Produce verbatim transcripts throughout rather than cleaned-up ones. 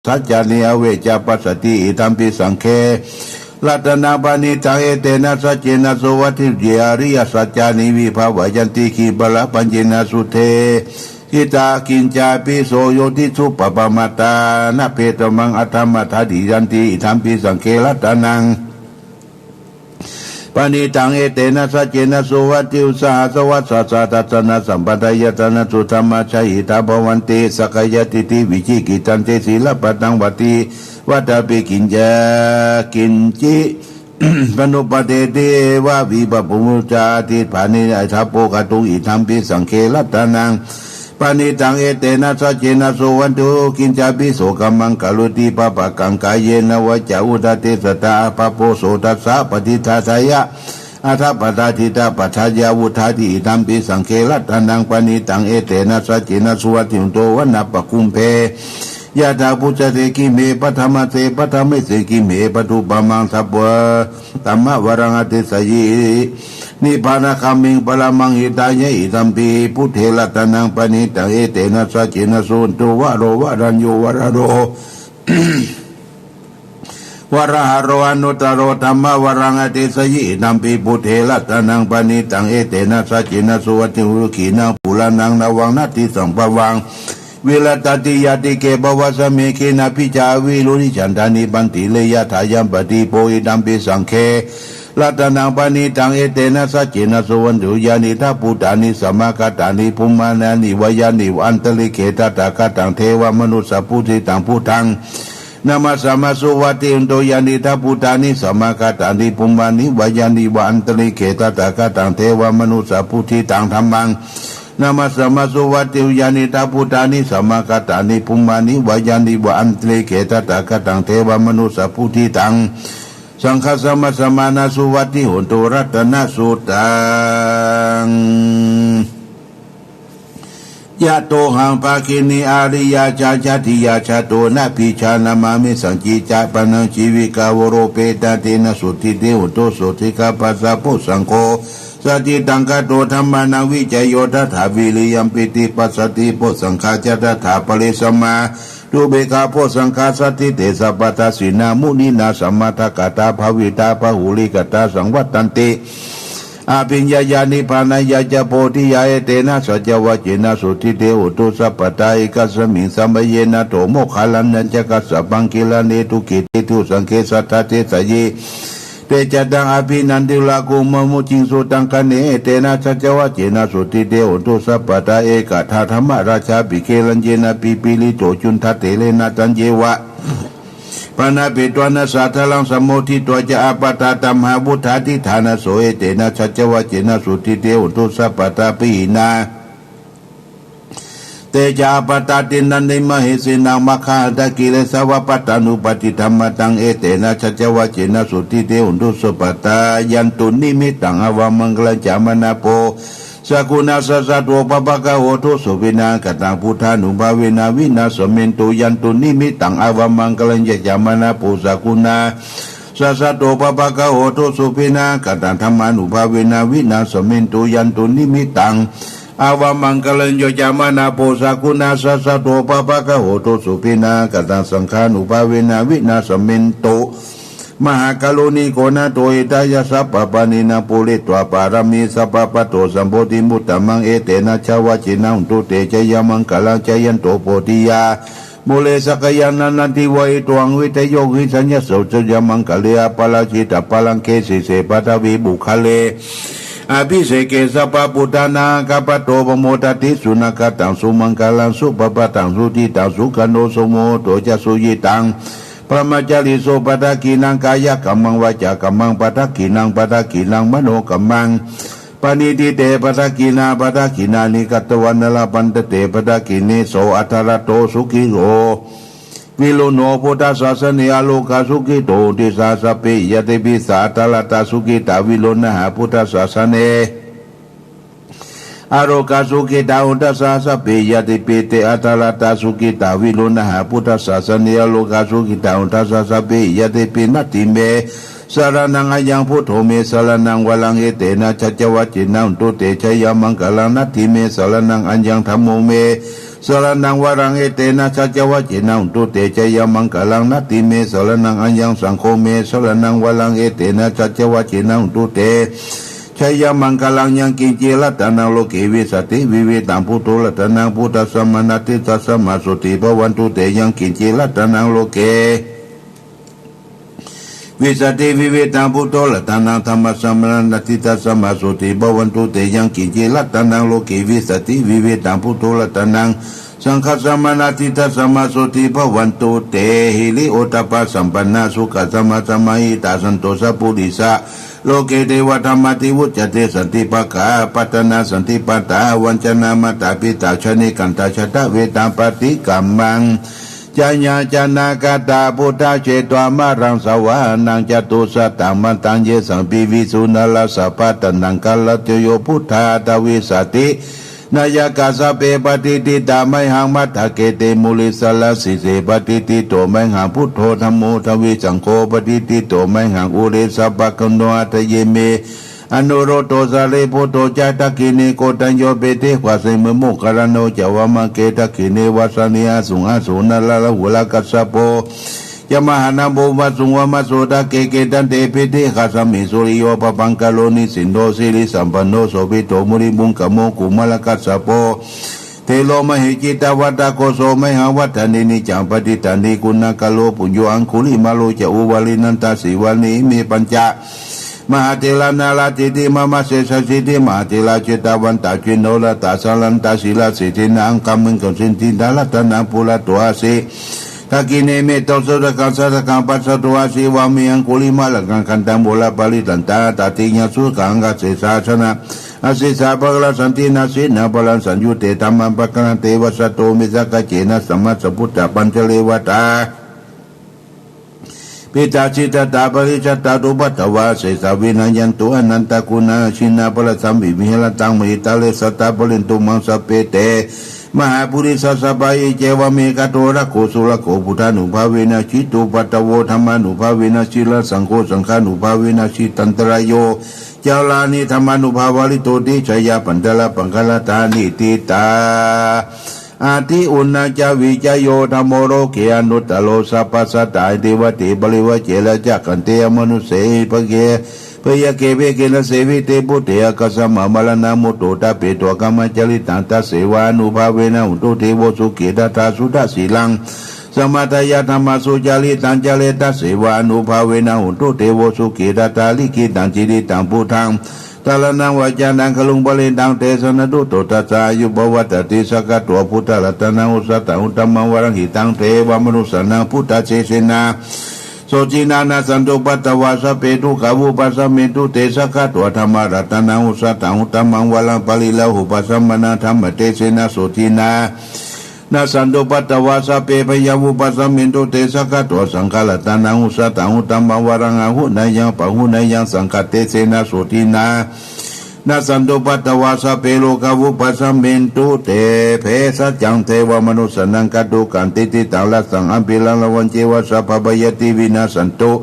saccāni avecca passati, idampi saṅghe ratanaṃ paṇītaṃ, etena saccena suvatthi hotu. Ye ariyasacchāni vibhāvayanti, khippaṃ pañcena sudde sitā, kiñcāpi so hoti suppamattā, na bhedamaṃ aṭṭhamātā, tiṭṭhanti, idampi saṅghe ratanaṃ paṇītaṃ, etena saccena suvatthi hotu. Sahassaṃ vassassa dassanasampadāya, ṭhānaso dhammaṃ jahitā bhavanti, sakkāyadiṭṭhi vicikicchante, sīlabbataṃ vadi vadāpi, kiñca kiñci paṇupaṭṭheti, evameva pubbaṃ ca attaṭṭhānena, idha bhogakkhamathaṃ, idampi saṅghe ratanaṃ paṇītaṃ, etena saccena suvatthi hotu. Kiñcāpi so kammaṃ karoti pāpakaṃ, kāyena vācā uda cetasā vā, pāpaggaho tassa paṭicchādāya, atthapādā diṭṭhapadāya, vuṭṭhāti, idampi saṅghe ratanaṃ paṇītaṃ, etena saccena suvatthi hotu. Vanappagumbe yathā phussite gimhe, paṭhamasīse paṭhamasmiṃ gimhe, tathūpamaṃ sabbaṃ dhammavaraṃ adesayi, nibbānagāmiṃ paramaṃ hitāya, idampi buddhe ratanaṃ paṇītaṃ, etena saccena suvatthi hotu. Varo varaññū varado varāharo, anuttaro dhammavaraṃ adesayi, idampi buddhe ratanaṃ paṇītaṃ, etena saccena suvatthi hotu. Khīṇaṃ purāṇaṃ navaṃ natthi sambhavaṃ, virattacittiṃ āyatike bhavasmiṃ, khīṇabījā aviruḷhichandā, nibbanti re yathāyampadīpo, idampi saṅghe ratanaṃ paṇītaṃ, etena saccena suvatthi hotu. Yānīdha bhūtāni samāgatāni, bhummāni vā yāni va antalikkhe, tathāgataṃ devamanussapūjitaṃ, buddhaṃ namassāma suvatthi hotu. Yānīdha bhūtāni samāgatāni, bhummāni vā yāni va antalikkhe, tathāgataṃ devamanussapūjitaṃ, dhammaṃ namassāma suvatthi hotu. Yānīdha bhūtāni samāgatāni, bhummāni vā yāni va antalikkhe, tathāgataṃ devamanussapūjitaṃ, saṅghaṃ namassāma suvatthi hotu. Ratanasuttaṃ. Yatohaṃ bhagini ariyajātiyā jāto, nābhijānāmi sañkiñci ca, panaṃ jīvitamanukampāmi, tena sotthi te hotu. Sotthi kappassa pubbaṅgo, satthittaṃ kāto dhammānaṃ vicayo, tathā viriyampīti passaddhi pubbaṅgā ca, tathāpare sammā dhupekkhā pubbaṅgā, satthiṃ te sabbadassinā muninā sammadakkhātā, bhāvitā bahulīkatā saṃvattanti abhiññāya nibbānāya ca bodhiyā. Etena saccavajjena sotthi te hotu sabbadā. Ekasmiṃ samaye nātho moggallānañca kassapaṃ, gilāne dukkhite bhūsaṅghe satta desayi. Te ca taṃ abhinanduṃ, rāgū pamodituṃ taṅkhaṇe. Etena saccavajjena sotthi te hotu sabbadā. Ekadā dhammarājāpi gelaññenābhipīḷito, cundattherena taññeva bhaṇāpetvāna sādaraṃ, sammoditvā ca ābādhā tamhā vuṭṭhāsi ṭhānaso. Etena saccavajjena sotthi te hotu sabbadā. Pahīnā te ca ābādhā tiṇṇannamahesinaṃ, maggāhatakilesāva pattānuppattidhammataṃ. Etena saccavajjena sotthi te hotu sabbadā. Yandunnimittaṃ avamaṅgalañca, manāpo sakuṇassa saddo, pāpaggaho dussupinaṃ akantaṃ, buddhānubhāvena vināsamentu. Yandunnimittaṃ avamaṅgalañca, manāpo sakuṇassa saddo, pāpaggaho dussupinaṃ akantaṃ, dhammānubhāvena vināsamentu. Yandunnimittaṃ avamaṅgalañca, manāpo sakuṇassa saddo, pāpaggaho dussupinaṃ akantaṃ, saṅghānubhāvena vināsamentu. Mahākāruṇiko nātho, hitāya sabbapāṇinaṃ, pūretvā pāramī sabbā, patto sambodhimuttamaṃ. Etena saccavajjena, hotu te jayamaṅgalaṃ. Jayanto bodhiyā mūle, sakyānaṃ nandivaḍḍhano, evaṃ tvaṃ vijayo hohi, jayassu jayamaṅgale, aparājitapallaṅke, sīse paṭhavipokkhare, abhiseke sabbabuddhānaṃ, aggappatto pamodati. Sunakkhattaṃ sumaṅgalaṃ, supabhātaṃ suhuṭṭhitaṃ, sukhaṇo sumuhutto ca, suyiṭṭhaṃ brahmacārisu, padakkhiṇaṃ kāyakammaṃ, vācākammaṃ padakkhiṇaṃ, padakkhiṇaṃ manokammaṃ, paṇidhī te padakkhiṇā, padakkhiṇāni katvāna, labhantatthe padakkhiṇe. So atthaladdho sukhito viruḷho buddhasāsane, arogā sukhito hoti saha sabbehi ñātibhi. Sā atthaladdhā sukhitā viruḷhā buddhasāsane, arogā sukhitā hotha saha sabbehi ñātibhi. Te atthaladdhā sukhitā viruḷhā buddhasāsane, arogā sukhitā hotha saha sabbehi ñātibhi. Natthi me saraṇaṃ aññaṃ, buddho me saraṇaṃ varaṃ, etena saccavajjena, hotu te jayamaṅgalaṃ. Natthi me saraṇaṃ aññaṃ, dhammo me สรณังวรัง เอเตนะสัจจวะเจนะ โหตุ เต จะยังมังคะลัง นัตถิ เม สรณัง อัญญัง สังโฆ เม สรณังวรัง เอเตนะสัจจวะเจนะ โหตุ เต จะยังมังคะลัง ยังกิญจิ รัตนัง โลเก วิสสติ วิวิธัง พุทโธ รัตนัง พุทธัสสะ สมานา ทิฏฐัสสะ มหาโสติ ภะวันตุ เต ยังกิญจิ รัตนัง โลเก วิสสติ วิวิธัง พุทโธ รัตนัง ธัมมัสสะ สมานา ทิฏฐัสสะ มหาโสติ ภะวันตุ เต ยังกิญจิ รัตนัง โลเก วิสสติ วิวิธัง พุทโธ รัตนัง สังฆัสสะ สมานา ทิฏฐัสสะ มหาโสติ ภะวันตุ เต หิริโอตตัปปะสัมปันนา สุขัสสะ มหาสมาหิตา สันโต สัพปุริสะ โลเก เทวะ ธัมมา ทิ วุจจา เต สันติปะกา ปัตตานา สันติปะตา วัญจนา มาตา ปิตา ชะนิกันตา ชะตะเวทา ปะฏิกัมมัง จะยา จะนาคาตา พุทธา เชตวา มะรัง สวานัง จตุสสัตตัง มันตัง เยสัง ปิวิสสุ นารา สัพพะ ตะนัง กาละเตโย พุทธา ทวิสสติ นายกา สัพเพ ปะติฏฐิตา มะหัง มัตถะเก เต มุนิสสะ สะละสิเส ปะติฏฐิโต มะหัง พุทโธ ธัมโม ทวิสังโฆ ปะติฏฐิโต มะหัง อุเร สัพพะ คาโน หะตะเย เม อนุรุทโธ สารีปุตโธ จะ ทักขิเณ โกณฑัญโญ เป เทวา เส มุ โมคคัลลานะ จะ วามะเก ทักขิเณ วาสะเน อาสุง อาสูร นารา ราหู ลา กัสสะโป จะ มหานะโม วาสุง วามะโส ทะเก เก ตันเต ปิติ คาสะมิ สุริโย ปะปังคะโล นิสินโท สิริสัมปันโน โสภิตโต มุนิปุงกะโม กุมารกัสสะโป เถโร มะหิดధిตา วัตถะโค โส มะหัง วัฏฏานิ นิจจัง ปะฏิฏฐานิ กุณาคะโล ปุญโญ อังคุลิมาโล จะ อุบาลี นันทะ สีวะลี อิเม ปัญจะ มหาเถรา นาถา ทิฏฐิมา มะเสสะ สิทธิมหาเถรา เชตวันตะ ชินโน รัตตะ สะรันตะ สีละ สิทธินา อังคะมุนกะ สิทธินทะ รัตนัง ปุระโต อาสิ ทักขิเณ เม โต โสตะกัง สะทะกัง ปัสสะโต อาสิ วาเม อังคุลิมาละกัง ขันตัง โมรปะริตตันตะ ตะติยัง สุขัง อังคะเสสา อาสนะ อาสิสา ปะกะรัง สันตินา สีนา พะลัง สังยุตเต ธัมมาปะกะรันเต วัสสะโต เม สักกะเจนะ สัมมาสัมพุทธะ ปัญจะเรวตา ปิตา สิทธัตถะ ปะริชฌาตา ทุปัตตะวา เสสา วินายันตุ อนันตะกุณา อาชินา ปะละสัมภิ วิหะรันตัง มหิตา เรสะตะ ปะเรนตุ มัง สัพเพ เต มหาปุริสา สัพพะ เอ เจ วะ เม ฆะโท รโข สุรโข พุทธานุภาเวนะ จิตตุปัตตะโว ธัมมานุภาเวนะ จิระสังโฆ สังฆานุภาเวนะ จิตันตะราโย จารานิ ธัมมานุภาเวนะ วิริโต ติสะยา ปันตะระ ปังคะละทา นิฏฐิตา อติอุณณัง จะ วิจะโย ธัมโม โลเก อนุตตะโร สัพพะสัตตา เอหิ วัตถิ ปะริวะเจนะ จะขันเต อมนุสเสหิ พะเย พะยะเก เวเก นะ เสวิเต บุตเต อะคะสะมะ มะระณะมุตโต ตะเปโต กะมะจะริตัง ตัสเสวานุภาเวนะ โหนตุ เตโว สุขี ตถา สุตะ สีลัง สะมะทะยะ ธัมมา สุจาริตัง จะเร ตัสเสวานุภาเวนะ โหนตุ เตโว สุขี ตถา ลิขิตัง จีริตัง พุทธัง สะระณัง วัจจะนัง คารุง ปะเรนตัง เตสะนะ ตุโต ทัสสะ อายุ ปะวัตติ สักขะโต พุทธะ รัตตะนัง โอสะถัง อุตตะมัง วะรัง หิตัง เทวะ มะนุสสานัง พุทธะ เตเสนะ โสตินะ นะ สันตุ ปัตตะวา สัพเพ ทุกขา วุปะสะเมนตุ เต สักขะโต ธัมมะ รัตตะนัง โอสะถัง อุตตะมัง วะรัง ปะริลาหุปะสะมะนะ ธัมมะ เตเสนะ โสตินะ นะ สันตุ ปัตตะวา สัพเพ พะยา วุปะสะเมนตุ เต สักขะโต สังฆะ รัตตะนัง โอสะถัง อุตตะมัง วะรัง อาหุเนยัง ปะหุเนยัง สังฆะ เตเสนะ โสตินะ นะ สันตุ ปัตตะวา สัพเพ โรคา วุปะสะเมนตุ เต เภสัชจัง เทวะ มะนุสสานัง กัตถุกัง ทิฏฐิตัง รัสสัง อะภิรัง ละวัง เจวะ สัพพะ พะยาธิ วินาสสันตุ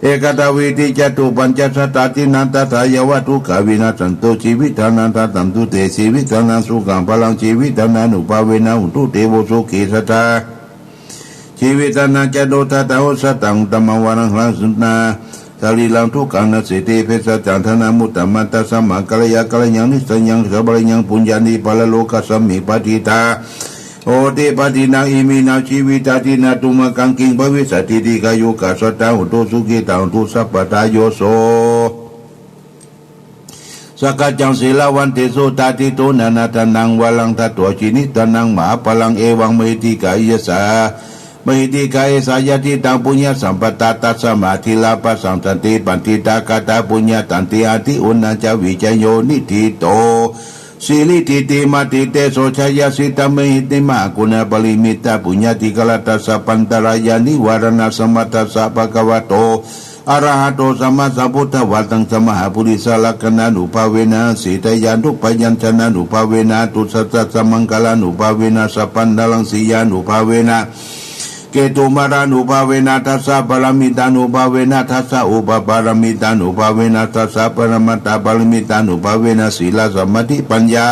เอกัตถะ วีธิ จะตุ ปัญจะ สัตตา ทิฏฐินัง ตถา ยะวะ ทุกขา วินาสสันตุ จีวิตานัง ทัสสันตุ เต จีวิตานัง สุขัง พะลัง จีวิตานานุภาเวนะ โหนตุ เตโว สุขี สัตตา จีวิตานัง จะ โน ทัสสะ โอสะถัง ธัมมัง วะรัง หะรัง สุนา สะรีรัง ทุกขัง นะสีติ เภสัชจัง ทะนะ มุตตะมัน ตัสสะ มะ กัลยะ กัลยัง นิสสยัง สะ บะลยัง ปุญญานิ ปะระโลกัสสะมิ ปะทิฏฐา โหติ ปะทิฏฐินัง อิมินา จีวิตา ทิฏฐินา ตุมหัง กัง กิง ภะวิสสะติ ดีฆายุกา สัตตา โหนตุ สุขิตา โหนตุ สัพพะทา โย โส สักขะจัง สีลาวันติสุ ตา ทิฏฐิโต นะ นะ ทะนัง วะรัง ทัตโต จีนิตานัง มหาปะลัง เอวัง มะหิทธิกา เอสา มะหิทธิกา เอสา ยะ ทิฏฐัง ปุญญะสัมปะทา ตัสสะ มหาเถระะ ปะสัง สันติ ปัตถิตา คาถา ปุญญะ ตันติ อติอุณณัง จะ วิจะโย นิฏฐิโต สิริ ทิฏฐิมา ทิเตโส ชะยะ สิทธะ มะหิทธิ มหากุณะ ปะริมิตตะ ปุญญาธิกา รัตตะ สัพพันตะรายา นิวาระณะ สะมัตถะ สะ ภะคะวะโต อะระหะโต สัมมาสัมพุทธะ วาทัง สะ มหาปุริสะ ลักขณานุภาเวนะ สีทะยานุพยัญชนะานุภาเวนะ ตุสัตตะ สะ มังคะลานุภาเวนะ สัพพันตะรัง สียานุภาเวนะ เกตุมาลานุภาเวนะ ทัสสะ ปะระมิตานุภาเวนะ ทัสสะ อุปะปะระมิตานุภาเวนะ ทัสสะ ปะระมัตถะ ปะระมิตานุภาเวนะ สีละ สะ สมาธิ ปัญญา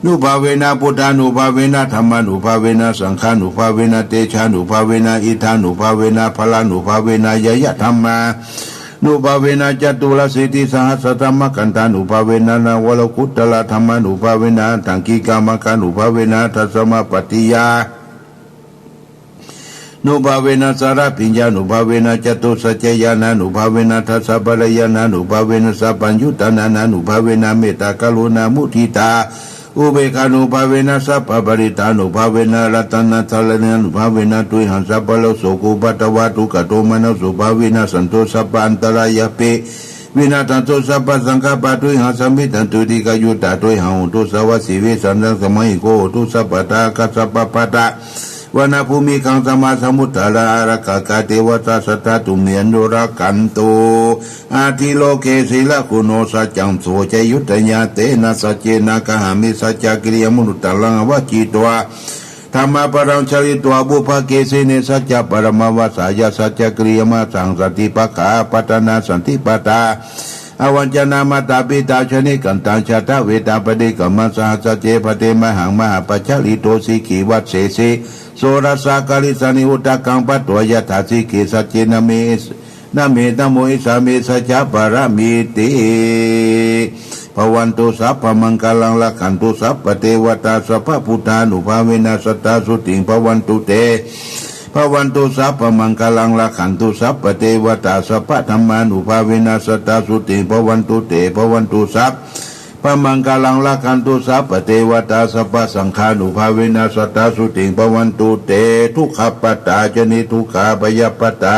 นุภาเวนะ พุทธานุภาเวนะ ธัมมานุภาเวนะ สังฆานุภาเวนะ เตชานุภาเวนะ อิทธานุภาเวนะ พลานุภาเวนะ ญาญะธัมมานุภาเวนะ จตุรสีติสหัสสะธัมมะคันธานุภาเวนะ นวโลกุตตะระธัมมานุภาเวนะ อัฏฐังกิกะมัคคานุภาเวนะ อัฏฐะสมาปัตติญานุภาเวนะ สาระปิญญานุภาเวนะ จตุสัจจะญาณานุภาเวนะ ทัสสะผะละญาณานุภาเวนะ สัพพัญญุตาญาณานุภาเวนะ เมตตากรุณามุทิตา อุเบกขานุภาเวนะ สัพพะปะริตตานุภาเวนะ รัตนะสะระณะญาณานุภาเวนะ ตุยหัง สัพพะโรคโศกอุปัทวะทุกขะโทมนัสสุขภาเวนะ สันตุ สัพพะอันตะรายัปปิวินาสสันตุ สัพพะสังขัปปะทุยหัง สะมิชชันตุ ทีฆายุตตาทุยหัง โหนตุ สะวาสีวิสันตัง สะมาหิโก โหนตุ สัพพะทา อาคัสสะปะปะทะ วะนะภูมิคัง สะมาสะมุทธารา อารักขะกา เตวะตา สัทธา ตุมหัง อนุรักขันตุ อาทิโลเก สีละกุโณ สัจจัง โส จะยุตตะญา เตนะ สัจเจนะ กะหามิ สัจจะกิริยามุตตะรัง อาวะจิตวา ธัมมะปะรัง จาริตวา บุพพะเกสิเน สัจจะปะระมะวาสายา สัจจะกิริยามาสะหัง สันติปะกะอาปัตตะนา สันติปะทา อวัญจนะ มาตาปิตา ชะนิกันตัง ชะตะเวทา ปะฏิกะมัง สะหัสสะ เจ ภะเท มหัง มหาปัจจาริโต สีขีวัสเสสี โสรสา กาลิสสานิ อุทะกัง ปะโต ยะถา สีขี สัจเจนะ เม นะเม นะโม อิสสามิ สัจจะปะระมีติ ภะวันตุ สัพพะมังคะลัง รักขันตุ สัพพะเตวะตา สัพพะพุทธานุภาเวนะ สะทา สุติง ภะวันตุ เต ภะวันตุ สัพพะมังคะลัง รักขันตุ สัพพะเตวะตา สัพพะธัมมานุภาเวนะ สะทา สุติง ภะวันตุ เต ภะวันตุ สัพพะมังคะลัง รักขันตุ สัพพะเตวะตา สัพพะสังฆานุภาเวนะ สะทา สุติง ภะวันตุ เต ทุกขะปัตตา จะ นิทุกขา ภยะปัตตา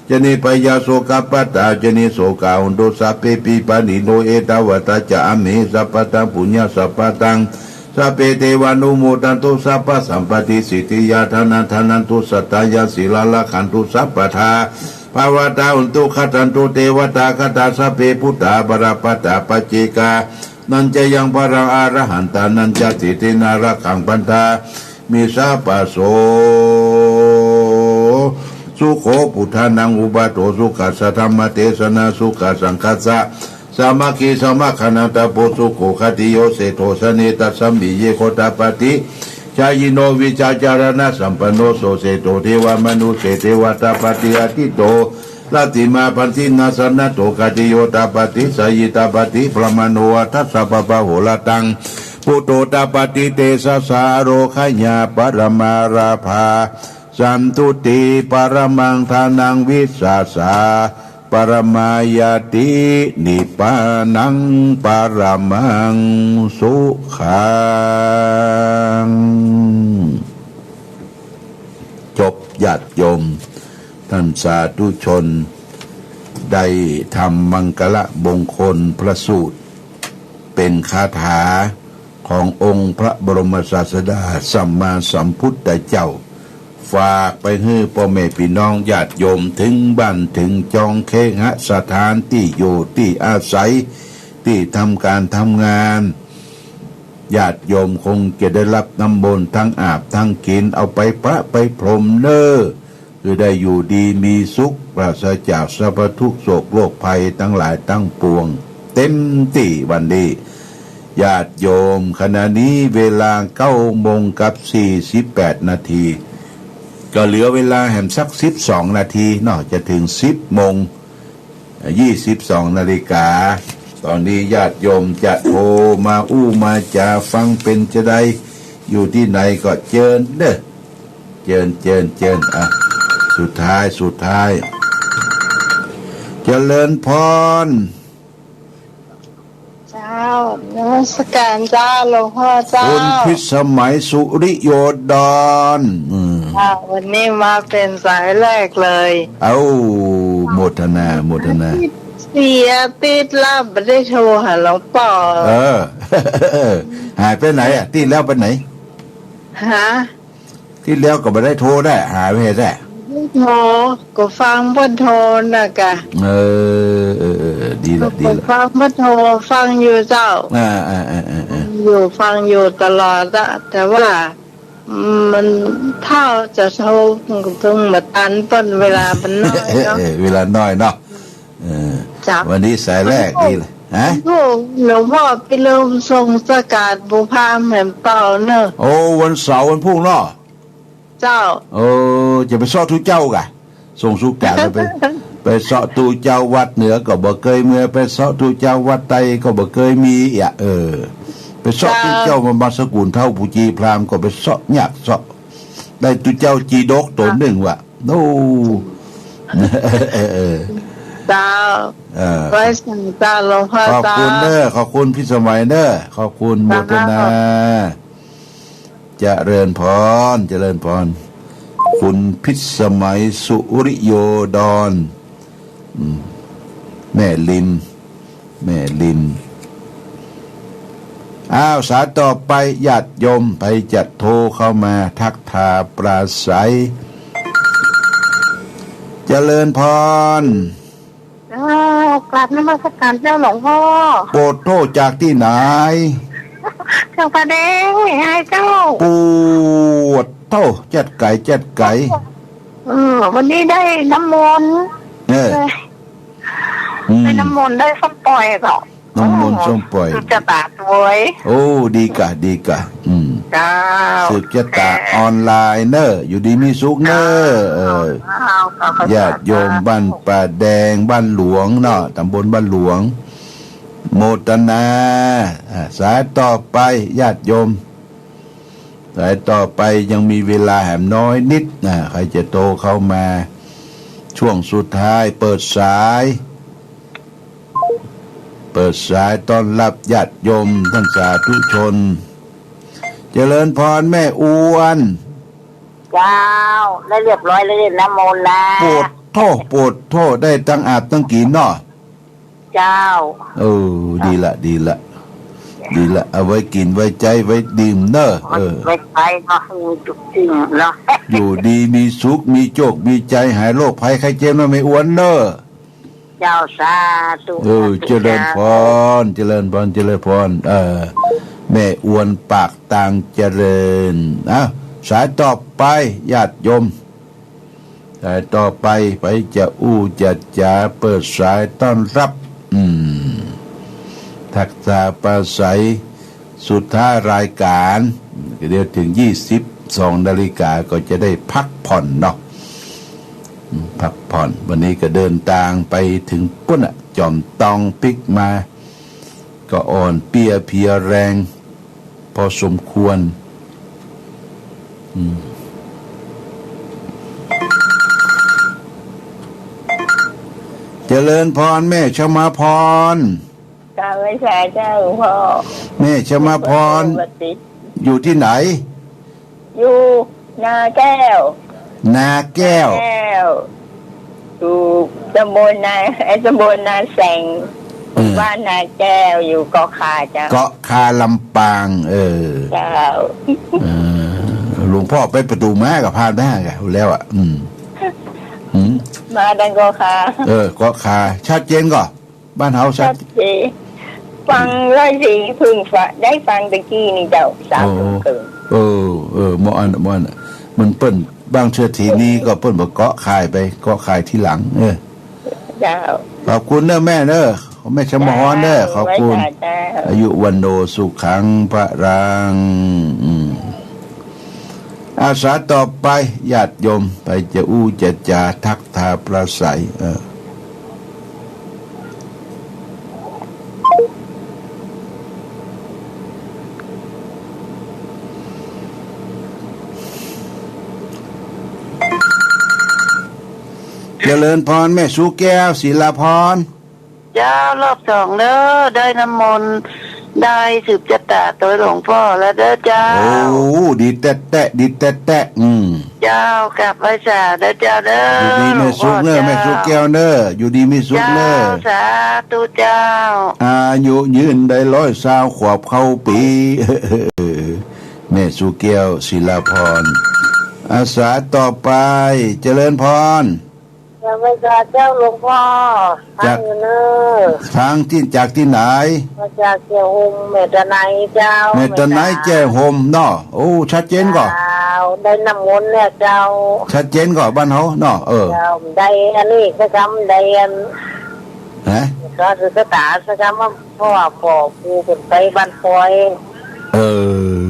จะ นิภยา โสกะปัตตา จะ นิโสกา โหนตุ สัพเพปิ ปะหะนิโถ เอตาวะตา จะ อัมเหหิ สัพพะตัง ปุญญะ สัมปะตัง สัพเพ เตวานุโมทันตุ สัพพะสัมปะติ สิทธิยา ทานะ ทานันตุ สัตตา ยา สีลัง รักขันตุ สัพพะทา ภะวะตา โหนตุ ขัตถันตุ เตวะตา ขัตตา สัพเพ พุทธา บาละปัตตา ปัจเจกานัญจะยัง บาลัง อะระหันตานัญจะ สิทธินา รักขัง ปันทา มิ สัพพะโส สุโข พุทธานัง อุปาโท สุขัสสะ ธัมมะเตสะนา สุขัสสังฆัสสะ สามัคคี สมัคคะนัง ตะโป สุโข ขัตติโย เศรษฐโถ สะเน ตัสสะมิ เย โคตะปะติ ชายิโน วิชาจารณะสัมปันโน โส เศรษฐโถ เทวะมนุสเส เทวะตาปะติ อาทิตย์โต รัตติมา พันธินา สะนะโถ ขัตติโย ตาปะติ สายี ตาปะติ พรหมโน อัฏฐะสะ ปะปะโหระตัง พุทโธ ตาปะติ เตสะสา อโรคะยา ปะระมาราภา สันตุติ ปะระมัง ทานัง วิสสาสะ ปะระมายัตติ นิปพานัง ปะระมัง สุขัง จบ ญาติโยม ท่านสาธุชน ได้ทำมังคละมงคลพระสูตร เป๋นคาถาขององค์พระบรมศาสดาสัมมาสัมพุทธเจ้า ฝากไปหื้อป้อแม่ปี้น้องญาติโยม เถิงบ้านเถิงจอง เคหสถาน ตี้อยู่ตี้อาศัย ตี้ทำก๋านทำงาน ญาติโยมคงจะได้ฮับน้ำมนต์ ตึงอาบตึงกิ๋น เอาไปประพรมเน่อ หื้อได้อยู่ดีมีสุข ปราศจากสรรพทุกข์โศกโรคภัยตึงหลายตึงปวง เต๋มตี้วันนี้ ญาติโยม ขณะนี้เวลาเก้าโมงกับสี่สิบแปดนาที ก็เหลือเวลาแหมสักสิบสองนาทีเนาะ จะเถิงสิบโมง ยี่สิบสองนาฬิกา ต๋อนนี้ญาติโยมจะโทรมาอู้มาจ๋าฟังเป๋นจาใด อยู่ตี้ไหนก็เจิญเน่อ เจิญ เจิญ เจิญ อ่ะ สุดท้าย สุดท้าย เจริญพร เจ้า นมัสก๋านเจ้า หลวงพ่อเจ้า คุณพิสมัย สุริโยดร อืม ค่ะ วันนี้มาเป๋นสายแรกเลย เอ้า โมทนา โมทนา เสียอาทิตย์ละ บ่ได้โทรหาหลวงป้อ เออ หายไปไหนอะ ตี้แล้วไปไหน ฮะ ตี้แล้วก็บ่ได้โทรได้ หายไปไหนได้ โทร ก็ฟังเปิ้นโทรน่ะกะ เออ เออ เออ เออ ดีละ ดีละ ฟังเปิ้นโทร ฟังอยู่เจ้า อ่า อ่า อ่า อ่า อ่า อยู่ ฟังอยู่ตลอดอะ แต่ว่า อืม มันถ้าจะโทร มันก็ต้องบ่ตันเปิ้น เวลามันน้อยเนาะ เออ เวลาน้อยเนาะ เออ จ้ะ วันนี้สายแรก ดีเลย ฮะ วันพุธ หลวงพ่อไปเริ่มส่งสกาดปู่พราหมณ์แหมเป่าเนอะ โอ้ วันเสาร์วันพุธเนาะ เจ้า เออ จะไปเซาะตุ๊เจ้าก่ะ ส่งสกาดไป ไปเซาะตุ๊เจ้าวัดเหนือก็บ่เกยเมือ ไปเซาะตุ๊เจ้าวัดใต้ก็บ่เกยมีอ่ะ เออ ไปเซาะตุ๊เจ้ามา มาสกุลเฒ่าปู่จีพราหมณ์ก็ไปเซาะยากเซาะ ได้ตุ๊เจ้าจีดกต๋นนึ่งว่ะ โอ้ เจ้า เออ ไว้สั่งเจ้า หลวงพ่อ ขอบคุณเจ้า เด้อ ขอบคุณพิสมัยเด้อ ขอบคุณ เจ้า โมทนา เจริญพร เจริญพร คุณพิสมัย สุริโยดร อืม แม่ลิน แม่ลิน อ้าว สายต่อไป ญาติโยมใผจะโทรเข้ามาทักทายปราศรัย เจริญพร อ้าว กราบนมัสการเจ้าหลวงพ่อ โปดโธ่ จากตี้ไหน จากผาแดงไอ้เจ้า โปดโธ่ จัดไก๋ จัดไก๋ เออ วันนี้ได้น้ำมนต์ เออ เออ อืม ได้น้ำมนต์ ได้ส้มป่อยเจ้า น้ำมนต์ส้มป่อย สืบจะต๋าตวย โอ้ ดีก่ะ ดีก่ะ อืม เจ้า สืบจะต๋าออนไลน์เน่อ อยู่ดีมีสุขเน่อ เออ เจ้า ขอบพระคุณ ญาติโยมบ้านผาแดง บ้านหลวงเนาะ ต๋ำบลบ้านหลวง โมทนา อ่า สายต่อไป ญาติโยม สายต่อไปยังมีเวลาแหมน้อยนิดนะ ใผจะโทรเข้ามา ช่วงสุดท้าย เปิดสาย เปิดสายต้อนรับญาติโยมท่านสาธุชน เจริญพรแม่อวน เจ้า ได้เรียบร้อยแล้วเนี่ย น้ำมนต์นะ โปดโธ่ โปดโธ่ ได้ตังอาบตังกิ๋นเนาะ เจ้า เออ ดีละ ดีละ ดีละ เอาไว้กิ๋น ไว้ใจ๊ ไว้ดื่มเน่อ เออ ไว้ใจ๊เนาะ มีจุกจิ่งเนาะ อยู่ดีมีสุข มีโจค มีชัย หายโรคภัยไข้เจ็บเนาะ แม่อวนเน่อ เจ้า สาธุ เออ สาธุ เจริญพร เจ้า เจริญพร เจริญพร เออ แม่อวนปากตางเจริญ อ่ะ สายต่อไป ญาติโยม สายต่อไป ใผจะอู้จะจ๋า เปิดสายต้อนรับ อืม ทักทายปราศรัย สุดท้ายรายก๋าน เดี๋ยวเถิงยี่สิบสองนาฬิกาก็จะได้พักผ่อนเนาะ อืม พักผ่อน วันนี้ก็เดินตางไปเถิงปู๊นน่ะ จอมตองปิ๊กมา ก็อ่อนเปี้ยเพลียแรง พอสมควร อืม เจริญพรแม่ชมาพร กราบไหว้สาเจ้าหลวงพ่อ แม่ชมาพร ปกติ อยู่ตี้ไหน อยู่นาแก้ว นาแก้ว แก้ว อยู่ตำบลนา ไอ้ตำบลนาแสง เออ บ้านนาแก้ว อยู่เกาะคาเจ้า เกาะคาลำปาง เออ เจ้า เออ หลวงพ่อไปประตู๋ม้าก็ผ่านมาไงแล้วอ่ะ อืม อืม มาดังเกาะคา เออ เกาะคา ชัดเจนก่อ บ้านเฮาสัก ชัดเจน ฟังร้อยสี่เพิ่งฟัง ได้ฟังตะกี้นี่เจ้า สามทุ่มครึ่ง เออ เออ เมื่ออัน เมื่ออัน มันเปิ้น บางเทื่อทีนี้ก็เปิ้นบอกเกาะคายไป เกาะคายทีหลัง เออ เจ้า ขอบคุณเน้อแม่เน้อ แม่ชมาพรเน้อ เจ้า ขอบคุณ ไว้สาเจ้า อายุวัณโณสุขังพลัง อืม อ่ะ สายต่อไป ญาติโยม ใผจะอู้จะจ๋า ทักทายปราศรัย เออ เจริญพรแม่สุแก้ว ศิลาพร เจ้า รอบสองเด้อ ได้น้ำมนต์ ได้สืบจะต๋าตวยหลวงพ่อแล้วเด้อเจ้า โอ้ ดีแต๊ๆ ดีแต๊ๆ อืม เจ้า กราบไหว้สาเด้อเจ้าเด้อ อยู่ดีมีสุขเน้อ หลวงพ่อเจ้า แม่สุแก้วเน้อ อยู่ดีมีสุขเน้อ เจ้า สาธุเจ้า อายุยืนได้ร้อยซาวขวบเข้าปี๋ แม่สุแก้ว ศิลาพร อ่ะ สายต่อไป เจริญพร กราบไหว้สาเจ้าหลวงพ่อ จาก ฟังอยู่เน้อ ทางตี้ จากตี้ไหน มาจากแจ้ห่ม แม่ตะไนเจ้า แม่ตะไน แม่ตะไน แจ้ห่มเนาะ โอ้ ชัดเจนก่อ เจ้า ได้น้ำมนต์เนี่ยเจ้า ชัดเจนก่อ บ้านเฮาเนาะ เออ เจ้า ได้อันนี้ก็จำได้อัน ฮะ ก็สืบตาสักกำว่า เพราะว่าป้อปู่เปิ้นไปบ้านปอย เอ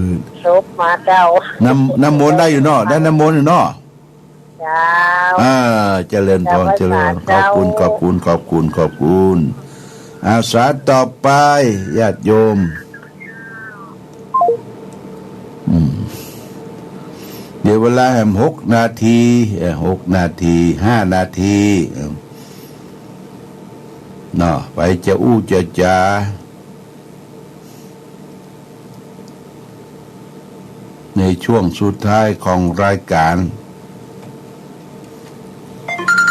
อ ศพมาเจ้า น้ำ น้ำมนต์ได้อยู่เนาะ ได้น้ำมนต์อยู่เนาะ เจ้า อ่า เจริญพร เจ้า เจริญ ขอบคุณ ขอบคุณ ขอบคุณ ขอบคุณ อาสาต่อไป ญาติโยม อืม เหลือเวลาแหมหกนาที เอ่อ หกนาที ห้านาที เอ่อ เนาะ ไปจะอู้จะจ๋า ในช่วงสุดท้ายของรายการ